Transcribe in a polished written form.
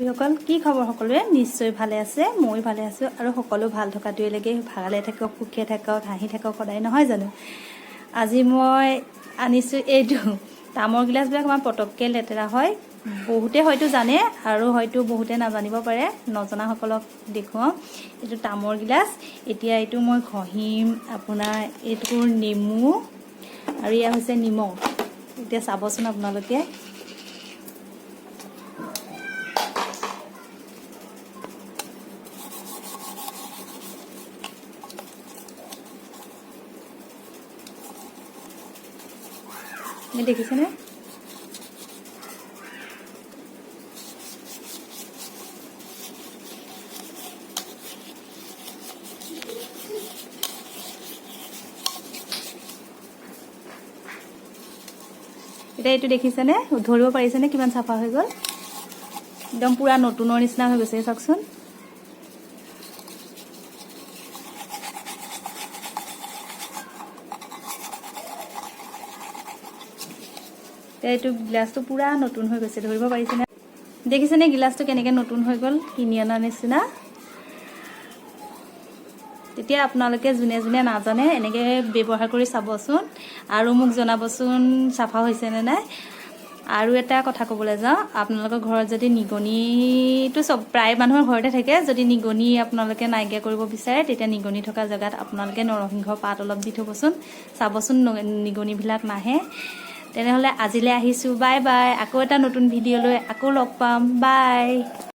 বান্ধৱীসকল, কি খবৰ সকলোৰে? নিশ্চয় ভালে আছে। ময়ো ভালে আছোঁ আৰু সকলো ভাল থকাটোৱে লাগে। ভালে থাকক, সুখে থাকক, হাঁহি থাকক সদায়, নহয় জানো? আজি মই আনিছোঁ এইটো তামৰ গিলাচবিলাক। আমাৰ পটককৈ লেতেৰা হয়, বহুতে হয়তো জানে আৰু হয়তো বহুতে নাজানিব পাৰে। নজনাসকলক দেখুৱাওঁ। এইটো তামৰ গিলাচ। এতিয়া এইটো মই ঘঁহিম আপোনাৰ এইটোৰ নেমু আৰু এয়া হৈছে নিমখ। এতিয়া চাবচোন আপোনালোকে। এই দেখিছেনে? এতিয়া এইটো দেখিছেনে? ধৰিব পাৰিছেনে কিমান চাফা হৈ গ'ল? একদম পূৰা নতুনৰ নিচিনা হৈ গৈছে, চাওকচোন। এতিয়া এইটো গিলাচটো পূৰা নতুন হৈ গৈছে, ধৰিব পাৰিছেনে? দেখিছেনে গিলাচটো কেনেকৈ নতুন হৈ গ'ল, কিনি অনাৰ নিচিনা? তেতিয়া আপোনালোকে যোনে যোনে নাজানে, এনেকৈ ব্যৱহাৰ কৰি চাবচোন আৰু মোক জনাবচোন চাফা হৈছেনে নাই। আৰু এটা কথা ক'বলৈ যাওঁ, আপোনালোকৰ ঘৰত যদি নিগনিটো চব প্ৰায় মানুহৰ ঘৰতে থাকে, যদি নিগনি আপোনালোকে নাইকিয়া কৰিব বিচাৰে, তেতিয়া নিগনি থকা জেগাত আপোনালোকে নৰসিংহ পাত অলপ দি থ'বচোন। চাবচোন, নিগনিবিলাক নাহে। তেনেহ'লে আজিলৈ আহিছোঁ, বাই বাই। আকৌ এটা নতুন ভিডিঅ' লৈ আকৌ লগ পাম। বাই।